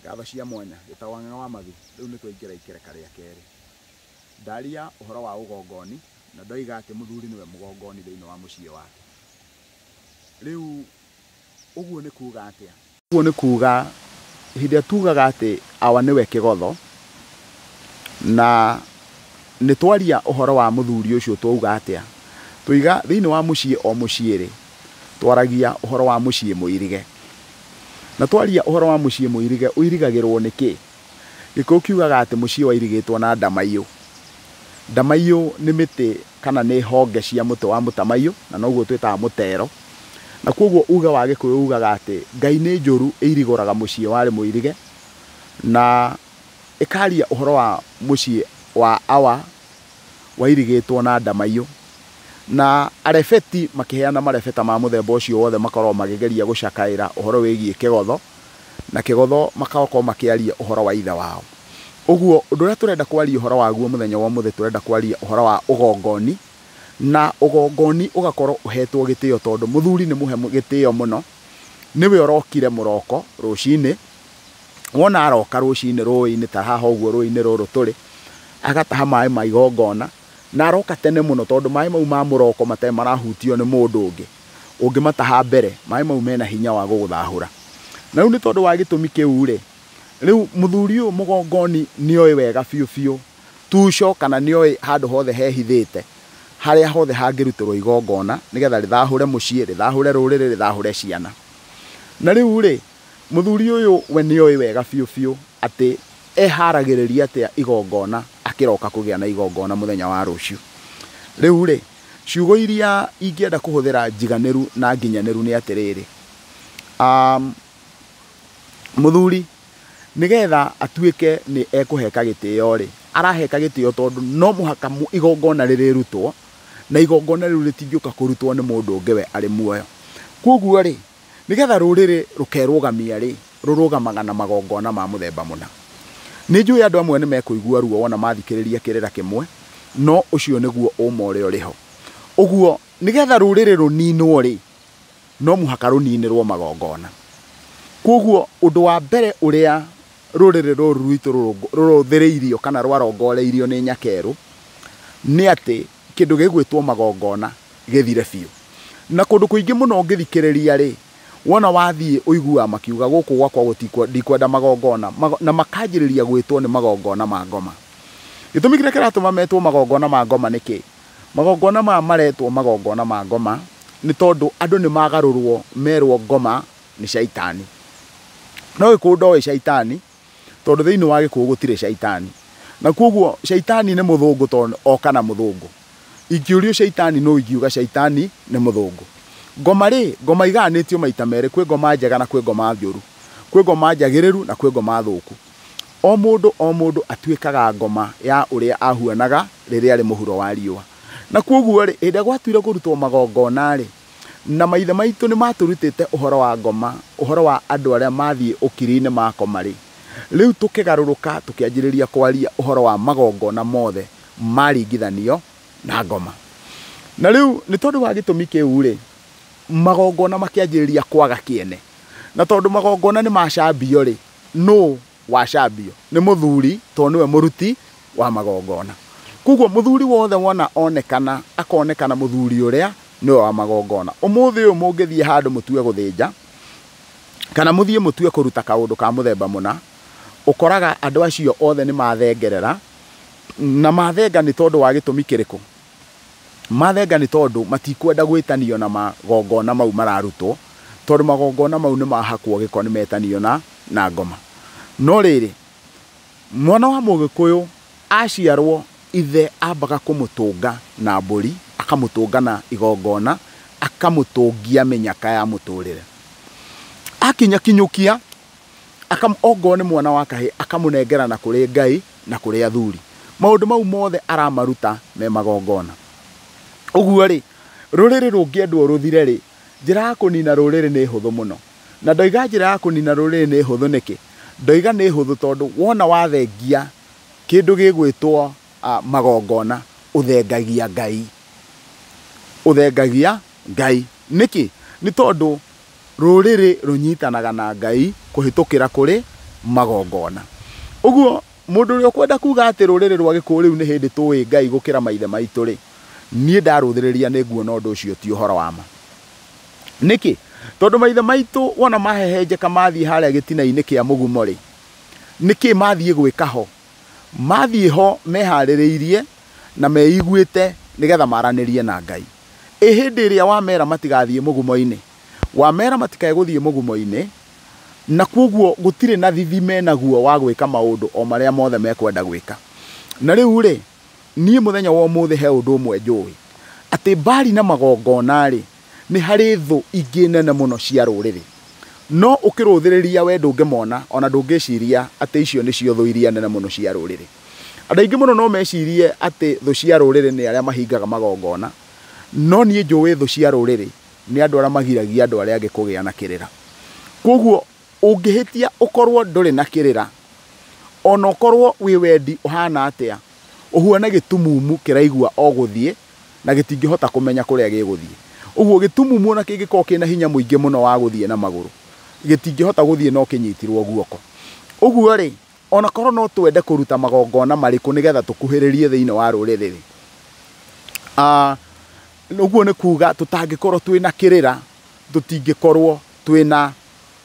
Ngatho cia mwanya gĩtagwo Ng'ang'a wa Mathu. Rĩu nĩ twaingĩra ikereka rĩa kerĩ. Ndaria ũhoro wa ũgongoni na ndoiga atĩ mũthuri nĩwe mũgongoni thĩinĩ wa mũciĩ wake. Rĩu ũguo nĩ kuga atĩa? Ũguo nĩ kuga hĩndĩ ĩrĩa tugaga atĩ awa nĩwe kĩgotho na nĩ twaria ũhoro wa mũthuri ũcio twauga atĩa? Twoiga thĩinĩ wa mũciĩ o mũciĩ rĩ, twaragia ũhoro wa mũciĩ mũirige. Na twaria ũhoro wa mũciĩ mũirige, ũirigagĩrwo nĩ kĩ? Gĩkũyũ kiugaga atĩ mũciĩ wairigĩtwo na ndamaiyũ. Ndamaiyũ nĩ mĩtĩ kana nĩ honge cia mũtĩ wa mũtamaiyũ, na noguo twĩtaga mũtero. Na koguo uge wa Gĩkũyũ ugaga atĩ Ngai nĩ njũru ĩirigũraga mũciĩ warĩ mũirige, na ĩkaria ũhoro wa mũciĩ wa awa wairigĩtwo na ndamaiyũ. Na arebeti makĩheana marebeta ma mũthemba ũcio wothe makoragwo makĩgeria gũcakaĩra ũhoro wĩgiĩ kĩgotho, na kĩgotho magakorwo makĩaria ũhoro wa ithe wao. Ũguo ũndũ ũrĩa tũrenda kwaria ũhoro waguo mũthenya wa ũmũthĩ, tũrenda kwaria ũhoro wa ũgongoni, na ũgongoni ũgakorwo ũhetwo gĩtĩo tondũ mũthuri nĩ mũhe gĩtĩo mũno, nĩwe ũrokire mũroko rũcinĩ, wona aroka rũcinĩ rũĩ-inĩ ta haha ũguo rũĩ-inĩ rũrũ tũrĩ, agataha maĩ ma igongona, na aroka tene mũno tondũ maĩ mau ma mũroko matarĩ marahutio nĩ mũndũ ũngĩ. Ũngĩmataha mbere, maĩ mau mena hinya wa gũgũthahũra. Na rĩu nĩ tondũ wa gĩtũmi kĩu rĩ, rĩu mũthuri ũyũ mũgongoni nĩoĩ wega biũ biũ tuco kana nĩoĩ handũ hothe hehithĩte, harĩa hothe hangĩrutĩrwo igongona nĩgetha rĩthahũre mũciĩ, rĩthahũre rũrĩrĩ, rĩthahũre ciana. Na rĩu rĩ, mũthuri ũyũ we nĩoĩ wega biũ biũ atĩ eharagĩrĩria atĩa igongona akĩroka kũgĩa na igongona mũthenya wa rũciũ. Rĩu rĩ, ciugo iria ingĩenda kũhũthĩra njiganĩru na nginyanĩru nĩ atĩrĩrĩ, mũthuri nĩgetha atuĩke nĩ ekũheka gĩtĩo rĩ, araheka gĩtĩo tondũ no mũhaka igongona rĩrĩrutwo, na igongona rĩu rĩtingĩũka kũrutwo nĩ mũndũ ũngĩ we arĩ muoyo. Koguo rĩ, nĩgetha rũrĩrĩ rũkerũgamia rĩ, rũrũgamaga na magongona ma mũthemba mũna. Nĩ njũĩ andũ amwe nĩ mekũigua ruo wona mathikĩrĩria kĩrĩra kĩmwe, no ũcio nĩguo ũma ũrĩa ũrĩ ho. Ũguo nĩgetha rũrĩrĩ rũninwo rĩ, no mũhaka rũninĩrwo magongona. Koguo ũndũ wa mbere ũrĩa rũrĩrĩ rũrũ rwitũ rũrũthĩrĩirio kana rwarongoreirio nĩ nyakerũ, nĩ atĩ kĩndũ gĩgwĩtwo magongona gĩthire biũ. Na kũndũ kũingĩ mũno ũngĩthikĩrĩria rĩ, wona wathiĩ ũiguaga makiuga gũkũ gwakwa ndikwenda magongona, na makanjĩrĩria gwĩtwo nĩ magongona ma ngoma. Gĩtũmi kĩrĩa kĩratũma metwo magongona ma ngoma nĩ kĩ? Magongona maya maretwo magongona ma ngoma nĩ tondũ andũ nĩ magarũrwo merwo ngoma nĩ caitani. No Gĩkũyũ ndoĩ caitani, tondũ thĩinĩ wa Gĩkũyũ gũtirĩ caitani. Na koguo caitani nĩ mũthũngũ tondũ oka na mũthũngũ. Ingĩũrio caitani no ingiuga caitani nĩ mũthũngũ. Ngoma rĩ, ngoma igayanĩtio maita merĩ, kwĩ ngoma njega na kwĩ ngoma njũru. Kwĩ ngoma njagĩrĩru na kwĩ ngoma thũku. O mũndũ o mũndũ atuĩkaga ngoma ya ũrĩa ahuanaga rĩrĩa arĩ mũhuro wa riũa. Na koguo rĩ, hĩndĩ ĩrĩa gwatuire kũrutwo magongona rĩ, na maithe maitũ nĩ matũrutĩte ũhoro wa ngoma, ũhoro wa andũ arĩa mathiĩ ũkiri-inĩ makoma rĩ, rĩu tũkĩgarũrũka tũkĩanjĩrĩria kwaria ũhoro wa magongona mothe maringithanio na ngoma. Na rĩu nĩ tondũ wa gĩtũmi kĩu rĩ, magongona makĩanjĩrĩria kwaga kĩene. Na tondũ magongona nĩ macambio rĩ, nũ wacambio? Nĩ mũthuri, tondũ nĩwe mũruti wa magongona. Koguo mũthuri wothe wona onekana, akonekana mũthuri ũrĩa nĩwe wa magongona. Ũmũthĩ ũyũ mũngĩthiĩ handũ mũtue gũthĩnja, kana mũthiĩ mũtue kũruta kaũndũ ka mũthemba mũna, ũkoraga andũ acio othe nĩ mathengerera, na mathenga nĩ tondũ wa gĩtũmi kĩrĩkũ? Mathenga nĩ tondũ matikwenda gwĩtanio na magongona mau mararutwo, tondũ magongona mau nĩ mahakwo gĩko nĩ metanio na ngoma. No rĩrĩ, mwana wa Mũgĩkũyũ aciarwo ithe ambaga kũmũtũnga na mbũri, akamũtũnga na igongona, akamũtũngia mĩnyaka ya mũtũrĩre. Akinya kinyũkia, ongorwo nĩ mwana wa kahĩĩ, akamũnengera na kũrĩ Ngai na kũrĩ athuri. Maũndũ mau mothe aramaruta me magongona. Ũguo rĩ, rũrĩrĩ rũngĩendwo rũthire rĩ, njĩra ya kũnina rũrĩrĩ nĩ hũthũ mũno. Na ndoiga njĩra ya kũnina rũrĩrĩ nĩ hũthũ nĩkĩ? Ndoiga nĩ hũthũ tondũ wona wathengia kĩndũ gĩgwĩtwo magongona, ũthengagia Ngai. Ũthengagia Ngai. Nĩkĩ? Nĩ tondũ rũrĩrĩ rũnyitanaga na Ngai kũhĩtũkĩra kũrĩ magongona. Ũguo mũndũ ũrĩa ũkwenda kuga atĩ rũrĩrĩ rwa Gĩkũyũ rĩu nĩ hĩndĩ tũĩ Ngai gũkĩra maithe maitũ rĩ, niĩ ndarũthĩrĩria nĩ nguona ũndũ ũcio ti ũhoro wa ma. Nĩkĩ? Tondũ maithe maitũ wona mahehenjeka mathiĩ harĩa gĩtina-inĩ kĩa mũgumo rĩ, nĩkĩ mathiĩ gwĩka ho? Mathiĩ ho meharĩrĩirie na meiguĩte nĩgetha maranĩrie na Ngai. Ĩ hĩndĩ ĩrĩa wamera matigathiĩ mũgumo-inĩ, wamera matikae gũthiĩ mũgumo-inĩ, na kwoguo gũtirĩ na thithi menaguo wa gwĩka maũndũ o marĩa mothe mekwenda gwĩka. Na rĩu rĩ, niĩ mũthenya wa ũmũthĩ he ũndũ ũmwe njũĩ, atĩ mbari na magongona rĩ, nĩ harĩ thũ ingĩ nene mũno cia rũrĩrĩ. No ũkĩrũthĩrĩria we ndũngĩmona ona ndũngĩciria atĩ icio nĩcio thũ iria nene mũno cia rũrĩrĩ. Andũ aingĩ mũno no mecirie atĩ thũ cia rũrĩrĩ nĩ arĩa mahingaga magongona, no niĩ njũĩ thũ cia rũrĩrĩ nĩ andũ arĩa magiragia andũ arĩa angĩ kũgĩa na kĩrĩra. Kwoguo ũngĩhĩtia ũkorwo ndũrĩ na kĩrĩra, ona ũkorwo wĩ wendi ũhana atĩa, ũhuana gĩtumumu kĩraigua o gũthiĩ na gĩtingĩhota kũmenya kũrĩa gĩgũthiĩ. Ũguo gĩtumumu ona kĩngĩkorwo kĩna hinya mũingĩ mũno wa gũthiĩ na magũrũ, gĩtingĩhota gũthiĩ no kĩnyitirwo guoko. Ũguo rĩ, ona korwo no twende kũruta magongona marĩkũ nĩgetha tũkuhĩrĩrie thĩinĩ wa rũrĩrĩ rĩ, ũguo nĩ kuga tũtangĩkorwo twĩna kĩrĩra, tũtingĩkorwo twĩna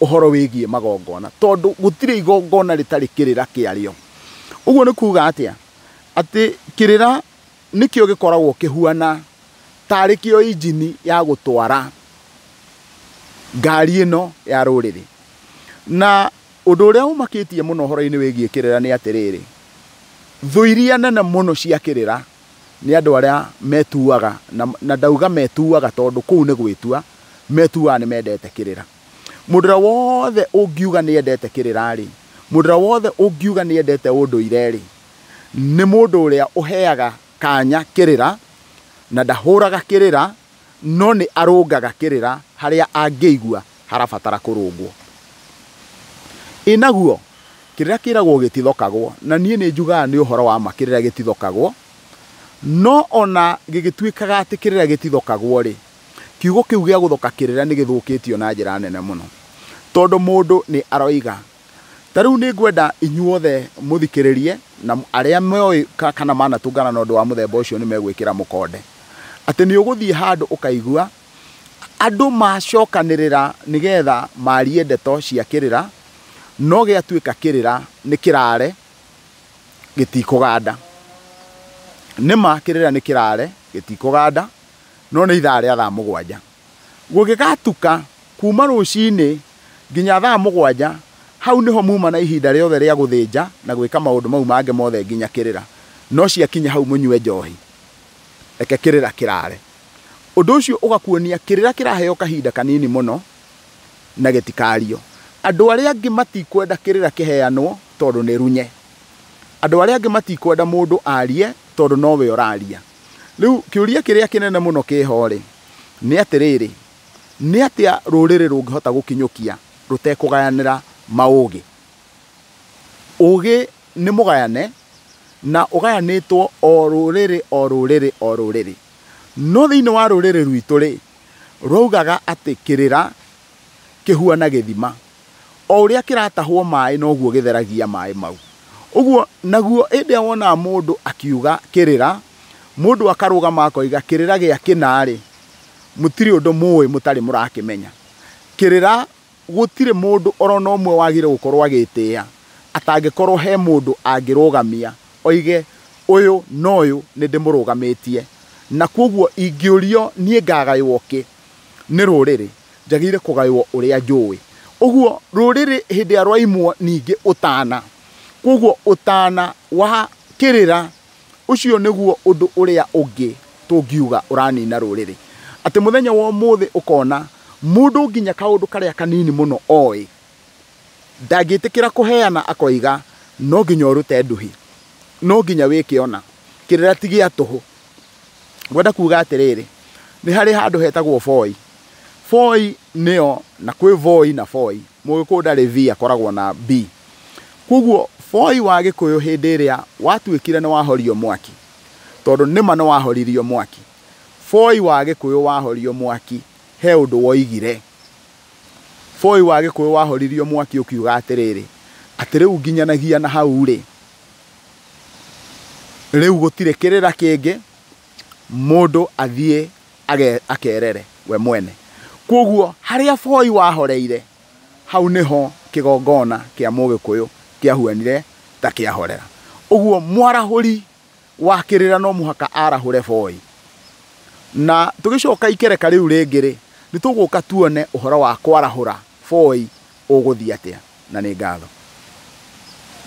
ũhoro wĩgiĩ magongona, tondũ gũtirĩ igongona rĩtarĩ kĩrĩra kĩarĩo. Ũguo nĩ kuga atĩa? Atĩ kĩrĩra nĩkĩo gĩkoragwo kĩhuana tarĩ kĩo injini ya gũtwara ngari ĩno ya rũrĩrĩ. Na ũndũ ũrĩa ũmakĩtie mũno ũhoro-inĩ wĩgiĩ kĩrĩra nĩ atĩrĩrĩ, thũ iria nene mũno cia kĩrĩra nĩ andũ arĩa metuaga, na ndauga metuaga tondũ kũu nĩ gwĩtua, metuaga nĩ mendete kĩrĩra. Mũndũ ũrĩa wothe ũngiuga nĩ endete kĩrĩra rĩ, mũndũ ũrĩa wothe ũngiuga nĩ endete ũndũire rĩ, nĩ mũndũ ũrĩa ũheaga kanya kĩrĩra na ndahũraga kĩrĩra, no nĩ arũngaga kĩrĩra harĩa angĩigua harabatara kũrũngwo. Ĩ naguo kĩrĩra kĩragwo gĩtithokagwo, na niĩ nĩ njugaga nĩ ũhoro wa ma kĩrĩra gĩtithokagwo, no ona gĩgĩtuĩkaga atĩ kĩrĩra gĩtithokagwo rĩ, kiugo kĩu gĩa gũthoka kĩrĩra nĩ gĩthũkĩtio na njĩra nene mũno, tondũ mũndũ nĩ aroiga. Ta rĩu nĩ ngwenda inyuothe mũthikĩrĩrie, na arĩa moĩ kana manatũngana na ũndũ wa mũthemba ũcio nĩ megwĩkĩra mũkonde, atĩ nĩ ũgũthiĩ handũ ũkaigua andũ macokanĩrĩra nĩgetha marie ndeto cia kĩrĩra, no gĩatuĩka kĩrĩra nĩ kĩrare gĩtikũganda. Nĩma kĩrĩra nĩ kĩrare gĩtikũganda, no nĩ ithaa rĩa thaa 7. Gũgĩgatuka kuma rũcinĩ nginya thaa 7, hau nĩho muma na ihinda rĩothe rĩa gũthĩnja na gwĩka maũndũ mau mangĩ mothe nginya kĩrĩra. No ciakinya hau mũnyue njohi, reke kĩrĩra kĩrare. Ũndũ ũcio ũgakuonia kĩrĩra kĩraheo kahinda kanini mũno na gĩtikario. Andũ arĩa angĩ matikwenda kĩrĩra kĩheanwo tondũ nĩ runye. Andũ arĩa angĩ matikwenda mũndũ arie tondũ nowe ũraria. Rĩu kĩũria kĩrĩa kĩnene mũno kĩho rĩ, nĩ atĩrĩrĩ, nĩ atĩa rũrĩrĩ rũngĩhota gũkinyũkia rũtekũgayanĩra maũgĩ? Ũgĩ nĩ mũgayane na ũgayanĩtwo o rũrĩrĩ o rũrĩrĩ o rũrĩrĩ. No thĩinĩ wa rũrĩrĩ rwitũ rĩ, rwaugaga atĩ kĩrĩra kĩhuana gĩthima, o ũrĩa kĩratahwo maĩ noguo gĩtheragia maĩ mau. Ũguo naguo hĩndĩ ĩrĩa wonaga mũndũ akiuga kĩrĩra, mũndũ akarũgama akoiga kĩrĩra gĩa kĩna rĩ, mũtirĩ ũndũ mũĩ mũtarĩ mũrakĩmenya. Kĩrĩra gũtirĩ mũndũ orona ũmwe wagĩrĩire gũkorwo agĩtĩĩa, atangĩkorwo he mũndũ angĩrũgamia oige ũyũ na ũyũ nĩ ndĩmũrũgamĩtie, na kwoguo ingĩũrio niĩ ngagaywo kĩ nĩ rũrĩrĩ, njagĩrĩire kũgaywo ũrĩa njũĩ. Ũguo rũrĩrĩ hĩndĩ ĩrĩa rwaimwo ningĩ ũtana, kwoguo ũtana wa kĩrĩra ũcio nĩguo ũndũ ũrĩa ũngĩ tũngiuga ũranina rũrĩrĩ. Atĩ mũthenya wa ũmũthĩ ũkona mũndũ nginya kaũndũ karĩa kanini mũno oĩ ndangĩtĩkĩra kũheana, akoiga no nginya ũrute nduhi, no nginya wĩke ona kĩrĩra ti gĩa tũhũ. Ngwenda kuga atĩrĩrĩ, nĩ harĩ handũ hetagwo Voi. Voi nĩyo, na kwĩ Voi na Voi, Mũgĩkũyũ ndarĩ V akoragwo na B. Kwoguo Voi wa Gĩkũyũ hĩndĩ ĩrĩa watuĩkire nĩ wahorio mwaki, tondũ nĩma nĩ wahoririo mwaki, Voi wa Gĩkũyũ wahorio mwaki he ũndũ woigire. Voi wa Gĩkũyũ wahoririo mwaki ũkiuga atĩrĩrĩ, Atĩ rĩu nginyanagia na hau rĩ, rĩu gũtirĩ kĩrĩra kĩngĩ, mũndũ athiĩ akerere we mwene. Koguo harĩa boi wahoreire, hau nĩho kĩgongona kĩa Mũgĩkũyũ kĩahuanire ta kĩahorera. Ũguo mwarahũri wa kĩrĩra no mũhaka arahũre boi. Na tũgĩcoka ikereka rĩu rĩngĩ rĩ, nĩ tũgũka tuone ũhoro wa kwarahũra boi ũgũthiĩ atĩa. Na nĩ ngatho.